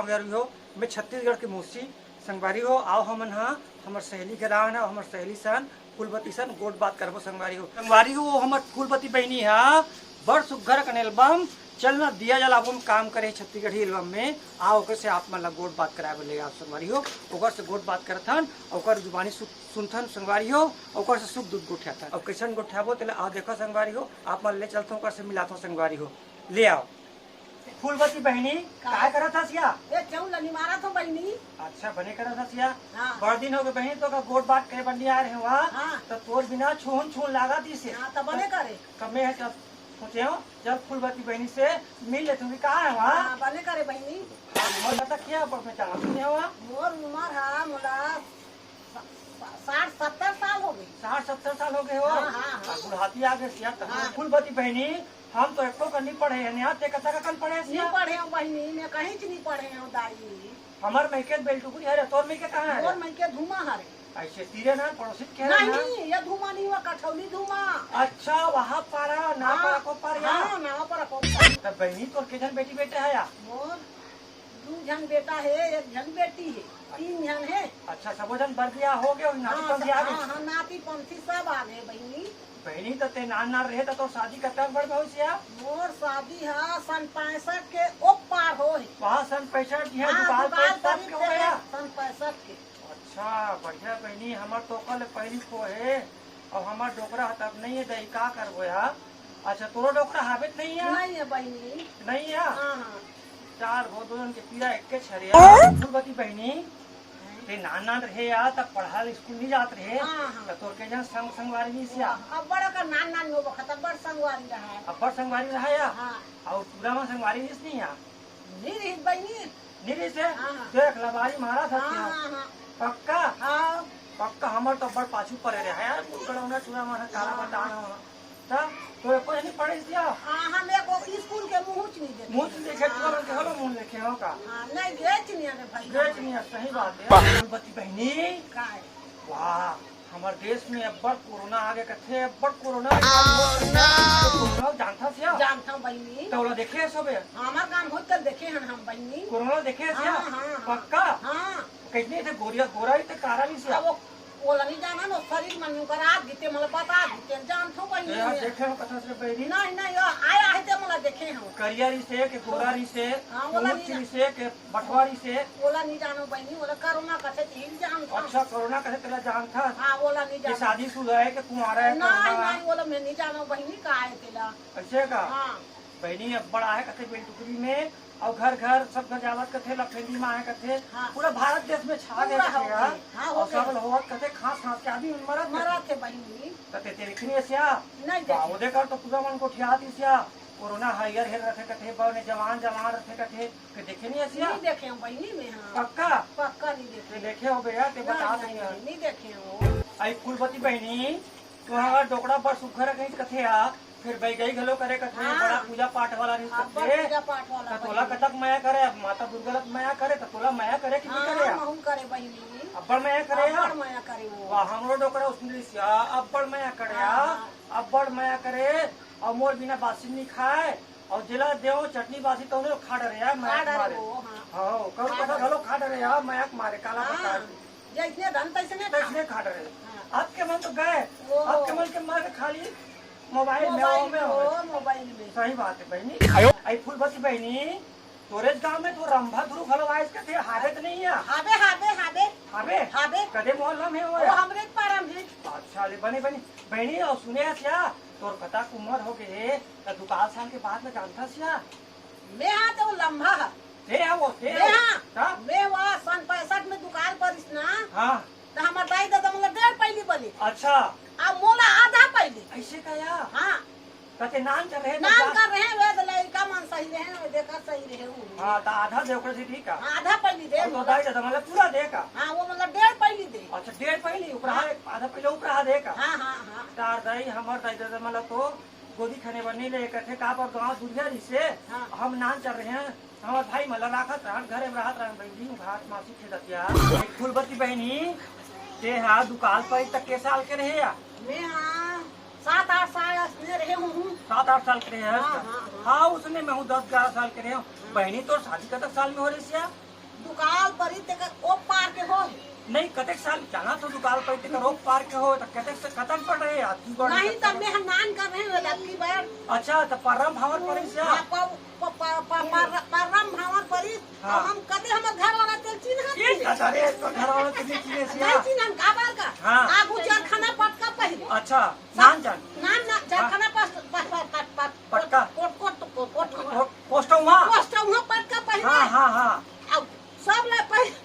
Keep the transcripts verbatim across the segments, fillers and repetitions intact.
संगवारी हो, मैं छत्तीसगढ़ के मौसी। संगवारी हो, आओ हमन हा हमर सहेली के रान, हमर सहेली सन फूलबती सन गोठ बात करबो संगवारी हो। संगवारी हो, हमर फूलबती बहिनी हा बड़ सुग्घर अकन एल्बम चल ना दिया जलाबो म काम करे हे छत्तीसगढ़ी एल्बम में। आओ ओकर से आप मन ला गोठ बात कराए बर ले आओ संगवारी हो। ओकर से गोठ बात करथन, ओकर जुबानी सु-, सुनथन संगवारी हो, ओकर से सुख दुख गोठियाथन। अउ कइसन गोठियाबो तेला आओ देखो संगवारी हो, आप मन ले चलथन ओकर से मिलाथन संगवारी हो। ले आओ। फूलबती बहिनी, का? काय करत हस या? ए, चौल ल निमारत हंव बहिनी। अच्छा, बने करत हस या। हाँ। बड़ दिन होगे बहिनी, तोर का गोठ बात करे बर नइ आए रहेंव, हाँ? हाँ। त तोर बिना छून छून लागत हे। हाँ, त बने करे। कमे हे त सोचेंव, चल फूलबती बहिनी से मिल लेथंव, का हे वहाँ? हाँ, बने करे बहिनी। हाँ, मोर कतक हे, पर मैं जानत नइ हंव। मोर उमर हा, मोला साठ सत्तर साल होगे। साठ सत्तर साल होगे हो? हाँ, हाँ, हाँ। अब बुढ़ापी आगे सिया, त हाँ। फूलबती बहिनी, हम तो एको कन नइ पढ़े हन, ते कतक कन पढ़े हस या? नइ पढ़े हंव बहिनी, मैं कहीं च नइ पढ़े हंव दाई। हमर मइके बेलटुकरी हरे, तोर मइके कहाँ हरे? मोर मइके धूमा हरे। अइसे तीरे ना, पड़ोसी के हरे ना? नहीं, ये धूमा नइ हुआ, कठौली धूमा। अच्छा, वहाँ पारा, ना हाँ, पारा को पार या? हाँ, ना पारा को पार। त बहिनी, तोर के झन बेटी बेटा हे या? मोर दू झन बेटा हे, एक झन बेटी हे, तीन झन हे। अच्छा, सबो झन बर बियाह होगे, नाती हाँ, पंथी आगे? हाँ, हाँ, नाती पंथी सब आगे बहिनी। बहिनी, त ते नान नान रहे त तोर शादी कतक बड़ होइस या? मोर शादी हा सन पैंसठ के ओ पार होय। वहाँ सन पैंसठ, यहाँ हाँ, दुकाल दुकाल पर तब परी के होय या? सन पैंसठ के। अच्छा, बढ़िया बहिनी, हमर तो कल पहिली को हे, अउ हमर डोकरा ह तब नइ हे, दई का करबो यार? अच्छा, तोरो डोकरा हाबे त नइ हे? नइ हे बहिनी। नइ हे? हाँ, हाँ। चार गो दो झन के पीरा एके छरे यार। फूलबती बहिनी, ते नान नान रहे यार, तब पढ़ा स्कूल नइ जात रहे। हाँ, हाँ। त तोर के झन संग संगवारी नइ हे या? अब्बड़ अकन नान नान में ओ बखत अब्बड़ संगवारी रहा। अब्बड़ संगवारी रहा या? हाँ। अउ टूरा म संगवारी रिहिस नइ या? नइ रिहिस बहिनी। नइ रिहिस हे? हाँ, हाँ। देख, लबारी मारत हस हाँ, यार। हाँ, हाँ। पक्का? हाँ। पक्का, हमर तो बड़ पाछू परे रहे यार, कुकड़ौना टूरा मन ह, काला हाँ, बताना हाँ। मन ह। त तोर एको झन नइ पढ़े रिहिस या? हाँ, हम एको स्कूल के मुँह च नइ देखे। मुँह च नइ देखे, टूरा मन के हाँ। घलो मुँह नइ देखे हो का? हाँ, नइ गेच नइ हे रे भाई। गेच नइ हे, सही बात हे। फूलबती बहिनी। काय? वाह, हमर देश में अब्बड़ कोरोना आगे कथे, अब्बड़ कोरोना आगे। कोरोना जानथस या? जानथंव बहिनी। त ओला देखे हस बे? हमर गांव होत त देखे हन हम बहिनी। कोरोना देखे हस या? हाँ, हाँ, हाँ। पक्का? हाँ। कइसने थे गोरिया, गोरा ही थे कारा भी से? अब वो, ओला नइ जानन, वो शरीर मन में ओकर आत गिते, मतलब बता गिते, जानथंव बहिनी। ए, देखे हो कथा से बैरी? नहीं, नहीं, वो आया हे ते मोला देखे हंव। करिया रिहिसे के गोरा रिहिसे, हाँ, ओला ऊँच नहीं रिहिसे के बटवारी से। ओला नइ जानंव बहिनी, ओला कोरोना कथे तेला जानथंव। अच्छा, कोरोना कथे तेला जानथस? हाँ, ओला नइ जानंव। शादीशुदा हे के कुंवारा हे, नहीं, कोरोना हे? नहीं, ओला मैं नइ जानंव बहिनी, का हे तेला। अइसे का? हाँ। बहिनी, अब्बड़ आहे कथे बेलटुकरी में, अउ घर घर, सब घर जावत कथे, लफेंदी में आहे कथे, हाँ। पूरा भारत देश में छा गे पूरा कथे हो यार। गे। हाँ, हो अउ सब गे। लोग होवत कथे, खांस खांस के आदमी मन मरत कथे। मरत हे बहिनी। त ते, ते देखे नइ हस या? नहीं देखे। बाबू दे कर तो पूरा मन गोठियात हस या। कोरोना हरियर हेर रथे कथे, बने जवान जवान रथे कथे। ते देखे नइ हस या? नइ देखे हंव बहिनी मैं, हाँ। पक्का? पक्का नइ देखे। ते देखे होबे यार, ते नहीं, बता नहीं, दे यार। नहीं, नइ देखे हंव। अई फूलबती बहिनी, तोहार डोकरा बड़ सुग्घर हे कथे यार, फेर बइगई घलो करे कथे, हाँ। बड़ा पूजा पाठ वाला रिहिस हाँ, कथे। बड़ पूजा पाठ वाला त तोला बहिनी। कतक मया करे, अब माता दुर्गा ल मया करे, त तोला मया करे कि नइ हाँ, करे यार? महूँ करे बहिनी। अब्बड़ मया करे यार? अब्बड़ मया करे वो। वाह, हमरो डोकरा उसने रिहिस यार, अब्बड़ मया करे हाँ, यार, हाँ। अब्बड़ मया करे। अउ मोर बिना बासी नइ खाय, अउ जेला देव चटनी बासी तउने खा डरे यार, मया खा डरे मारे। वो, हाँ। हाँ, करू खा कथा डरे। घलो खा डरे यार, मया मारे, काला हाँ, बता। जइसने धन तइसने खा। तइसने खा डरे। हाँ। अब के मन तो गए, वो। अब के मन के मर के खाली मोबाइल में, मोबाइल वो में में, होवे। वो, मोबाइल में। सही बात हे बहिनी। अई फूलबती बहिनी, तोरेच गांव में तो रंभा ध्रुव घलो आइस कथे, हाबे त नइ हे? हाबे, हाबे, हाबे। हाबे? हाबे। कते मोहल्ला में हे वो? वो हमरे पारा में हे। अच्छा, ले बने, बने। बहिनी, अउ सुने हस या, तोर कतक उमर होगे हे, त दुकाल साल के बाद में जानथस या? मैं हा त वो लंबा हा। ते हा वो, ते मैं हा। हा। त? मैं हा सन पैंसठ में दुकाल परिस ना। हाँ। त हमर दाई ददा मन ला डेढ़ पैली बने। अच्छा। अब मोला आधा पैली। अइसे का या? हाँ। कते नान कर रहे, नान कर रहे, वे त लइका मन सही रहे, वे देखत सही रहे उ। हाँ, त आधा दे ओकरे से ठीक हे। हाँ, आधा पैली दे अउ तो मोला। दाई ददा मन ला पूरा दे का? हाँ, वो मतलब डेढ़ पैली दे। अच्छा, डेढ़ पैली, ओकरा हाँ। एक आधा पैली ओकरा दे का? हाँ, हाँ, हाँ। तार दाई, हमर दाई ददा मन ला तो गोदी खने बर नइ ले कथे, काबर गाँव दुरिहा रिहिसे, हाँ। हम नान चल रहे हन, हमर भाई मन ला राखत रहन, घरे में रहत रहन, बहिनी, घाट मासी खेदत या। फूलबती बहिनी, ते हा दुकाल पर तक के साल के रहे या? मैं हा सात आठ साल असने रहे हूँ। सात आठ साल के रहे हस? हाँ, हाँ, हाँ। हाँ, उसने मैं हूँ दस ग्यारह साल के रहे हूँ। हाँ। बहिनी, तोर शादी कतक साल में हो रहिस या? दुकाल परी तेकर ओ पार के हो। नहीं, कतेक साल जाना तो दुकाल परी तेकर ओ पार के हो, त कतेक से कतन पड़ रहे यार, तू बड़ नहीं, कतन तब मैं हम नान कर रहे हो, अबकी बार। अच्छा, त परम भावर परी से? हाँ, प-, प-, प-, प-, पर-, परम भावर परी। हाँ। अब हम कते हमर घर वाला तेल चिन्ह ये हन? दादा रे, तो घर वाला तेल चिन्ह से नहीं चिन्ह हन, का बार का? हाँ। आगू चरखना पटका पहिरे। अच्छा, सब नान जान। नान, नान, हाँ। चरखना पस-, पस-, पस-, पस-, पस-, पटका। कोट, कोट, कोट, कोट, कोट, कोट, कोस्टौआ? कोस्टौआ पटका पहिरे। हाँ, हाँ, हाँ। अब सब ला पहि-,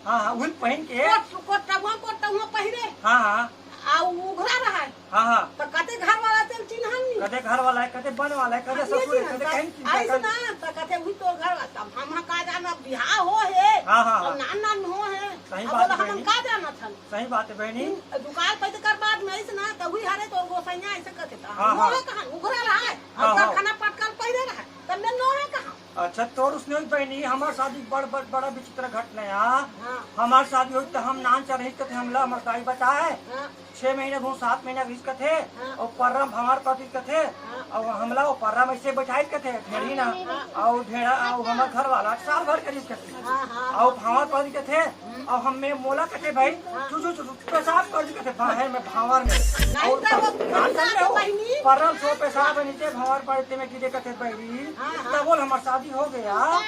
हाँ, हाँ, उही पहिन के। कोट, कोस्टौआ, कोस्टौआ पहिरे। हाँ, हाँ। आ उघरा रहय। हाँ, हाँ। त कते घर वाला तेल चिन्हन नहीं। कते घर वाला है, कते बन वाला है, कते हाँ, ये ससुर है, चिन्हन कते त कहीं चिन्हन ऐसे कर ना, त कते उही तोर घर वाला, तब हम का जाना, बिहाव हो हे, हाँ, हाँ, और हाँ। नान नान हो हे। सही अब बात बोला, है हमन बहिनी। का जाना थन? सही बात है बहिनी। दुकाल पे तो कर बाद में ऐसे ना, त उही हरे तो गोसैया ऐसे कथे त हाँ, नोहे हाँ। कहाँ, उघरा रहय, हाँ, और हाँ। चरखना पटका ल पहिरे रहय, त मैं नोहे कहाँ। अच्छा, तोर उसने होई बहिनी, हमार शादी बड़, बड़, बड़ा विचित्र घटना है। हाँ। हमार शादी होई त हम नान चरहिस कथे हमला हमर दाई बताए। हाँ। छह महीना घूम सात महीना घिस कथे, हाँ। और परम भंवर पति कथे, हाँ। और हमला वो परम ऐसे बैठाई कथे, ढेरी ना, हाँ। और ढेरा, और हमर घर वाला साल भर करीब कथे। हाँ, हाँ, और हाँ। भंवर पति कथे, हम्म। और हमें मोला कथे भाई, हाँ। चू, चू, चू, चू, पेशाब कर दी कथे बाहर में, भंवर में। नहीं और तो वो तब नान कर रहे हो, बहिनी। परम सो पेशाब है नीचे, भंवर पति में गिरे कथे बहिनी। हाँ, हाँ। तब बोल हमार शादी हो गया। हाँ।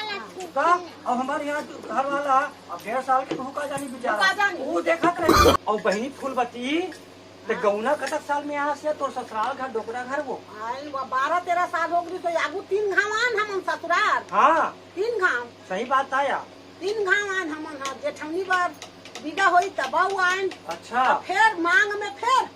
का? और हमारे यहाँ घर वाला अब डेढ़ साल के तू का जानी बेचारा। का जानी? वो देखत रही। और बहिनी फूलबती, ते हाँ। गौना कतक साल में आस या तोर ससुराल घर डोकरा घर वो? आई, वो बारह तेरह साल हो गई तो आगू तीन घाव आन हमन ससुराल। हाँ। तीन घाव। सही बात आया। तीन घाव आन हमन, हाँ, जेठौनी बर विदा होई तब आन। अच्छा। फिर मांग में फिर।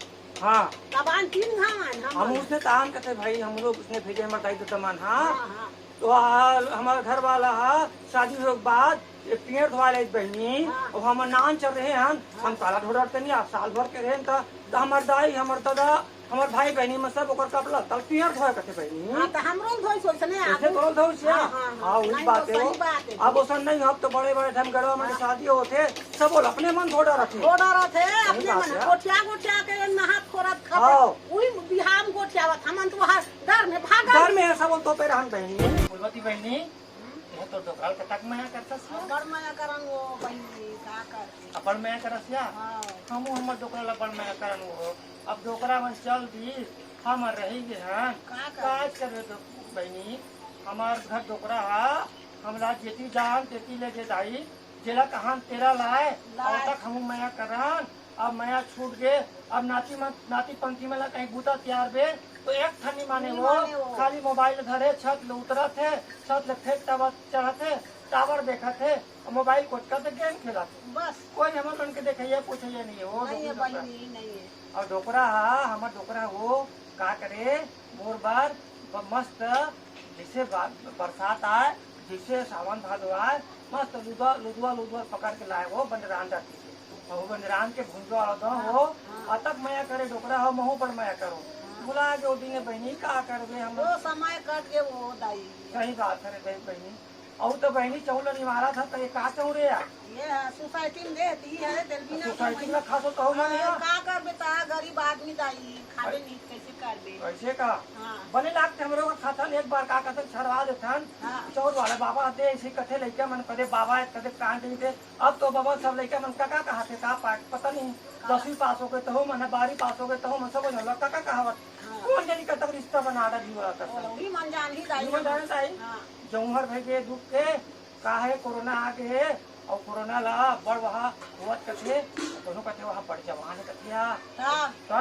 हाँ। तब आन तीन घाव आन हम। हम उसने तान कथे भाई, हम लोग उसने भेजे हमर दाई ददा मन, हाँ। हाँ, हाँ। तो आ, हमार घर वाला हा शादी होए के बाद एक पियर धोआ ले बहिनी, हाँ। और हमर नान चल रहे हन, हम हाँ। काला ढोड़र तनी आ साल भर के रहेन त, त हमर दाई, हमर ददा, हमर भाई बहिनी में सब ओकर कपड़ा तल पियर धोए कथे बहिनी। हाँ, त हमरो ल धोइस ओइसने कैसे आगू। तोल धोइस या? हाँ, हाँ, हाँ। हाँ, वही नहीं, बात वो है सही वो। बात है। अब ओसन नहीं, अब तो बड़े बड़े ढंग गड़वा में हाँ। शादी होथे, सब बोल अपने मन धोड़ा रथे। धोड़ा रथे, सही अपने बात मन है। गोठिया गोठिया के नहात खोरत खाते। हाँ। उही बिहाव में गोठियावत, हमन तो वहाँ डर में भागल। डर में ऐसा बोल तो पे रहन बहिनी। फूलबती बहिनी, ये तो डोकरा ल कतक मया करथस हो। बड़ मया करन वो बहिनी, का कर। अब्बड़ मया करस या? हाँ। हमू हमर डोकरा ल बड़ मया करन वो। अब डोकरा मन चल दी, हमर रही गे हन। का कर? काज करबे तो बहिनी, हमर घर डोकरा हा, हमला जेती जान तेती ले जे दाई, जेला कहान तेला लाए, लाए। अब तक हमू मया करन, अब मया छूट गे। अब नाती मन, नाती पंथी मन ला कहीं बूता तियार बे, तो एक ठन नी माने नहीं वो, माने वो। खाली मोबाइल धरे, छत ले उतरत हे, छत ले फेंक तब चढ़त हे, टावर देखत हे, और मोबाइल कोचकत हे, गेम खेलत हे। बस। कोई हमर मन के देखइया पूछइया नहीं हे, वो नहीं हे डोकरा। बहिनी, नहीं हे। और डोकरा हा, हमर डोकरा वो का करे, मोर बर ब-, मस्त जैसे बा-, बरसात आए, जैसे सावन भादो आए, मस्त लुदवा, लुदवा, लुदवा पकड़ के लाए वो बंदरान जाती से। और वो बंदरान के भुंजवा वाला दो हाँ, वो, हाँ। अतक मया करे डोकरा हो, महू पर मया करो। हाँ। भुला के वो दिन बहिनी का करबे हम। वो समय कट गए वो दाई। सही बात है रे दाई बहिनी। अउ तो बहिनी चौल निवारा था, तो ये का चौल रे यार? ये है, सोसाइटी में देती है, तेल बिना सोसाइटी में खासो तो हो अरे, ना। का करबे ता गरीब आदमी दाई, खाबे अरे। नहीं, कैसे करबे? कैसे का? हाँ। बने लागते हमरो का खाथन, एक बार का कहते छड़वा देथन। हाँ। चौल वाले बाबा दे, ऐसे कथे लइका मन कदे बाबा, कदे कान दे दे। अब तो बाबा सब लइका मन का, का कहा थे, का पा-, पता नहीं। हाँ। दसवीं पास हो गए तो हो मन, बारहवीं पास हो गए तो हो मन, सब हो जाला, का, का कहावत। हाँ। कौन जानी कब तक रिश्ता बना रहा जीवा कर। ओ, ही मन जान ही दाई। ही मन जान दाई। हाँ। जौहर भई के दुख के का हे, कोरोना आ गे हे, अउ कोरोना ला बड़ वहा होवत कथे, कोनो कथे वहा बड़ जवान कथे या। हाँ। का?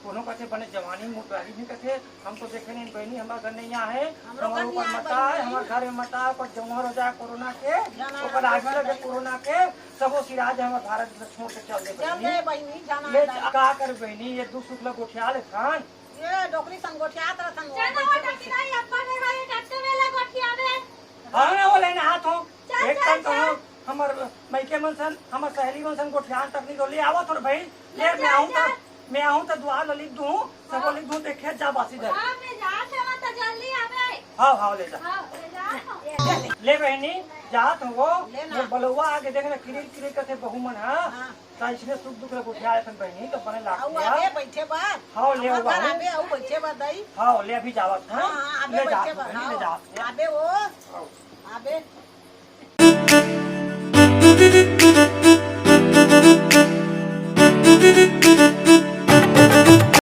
कोनो कथे बने जवानी मोटवारी भी कथे। हम तो देखे नहीं बहिनी, हमार घर नहीं आए, हमरो हमार घर ऊपर नहीं आए मता है, बहिनी। हमार घर में मता है, पर जौहर हो जाए कोरोना के, जाना ओकर है आगे लगे कोरोना के। कोरोना के, सबो सिराज हमर भारत देश छोड़ के चल दे चल बहिनी। दे बहिनी, जाना ले है। का कर बहिनी, ये दुख सुख ला गोठिया ले खान। ये डोकरी संग गोठियात रहथन वो, जाना बैठे वो बैठे। डोकरी, अब्बा मेरा ये डॉक्टर वाला गोठियावे। हाँ, ना वो लेना हाथ हो। चल, एक चल, काम करो, चल। हमर मइके मन सन, हमर सहेली मन सन गोठियान तक नहीं तो ले आवत हो भाई। ले, ले, मैं चल, आऊँ चल। त, मैं आऊँ त दुआर ल लिख दूँ, सबो हाँ। लिख दूँ, ते खेत जा बस इधर। हाँ, मैं जात हवं त जल्दी आवे। हाँ, हाँ, ले जा। हाँ, ले जा। ले बहिनी, जात हो, ले ना। ये बलौआ आगे देख ना, किरिर किरिर करथे बहू मन, हाँ। हाँ। त इसने सुख दुख ले गोठिया लेथन बहिनी, तो बने अउ लागथे। आबे बैठे बर। हाँ, ले हमर घर आबे, अउ बैठे बर दाई। हाँ, ले अभी जावत, हाँ। हाँ, हाँ, आबे ले जात बैठे हो बर, बहिनी, ले हाँ। जात। आबे वो। हाँ। आबे।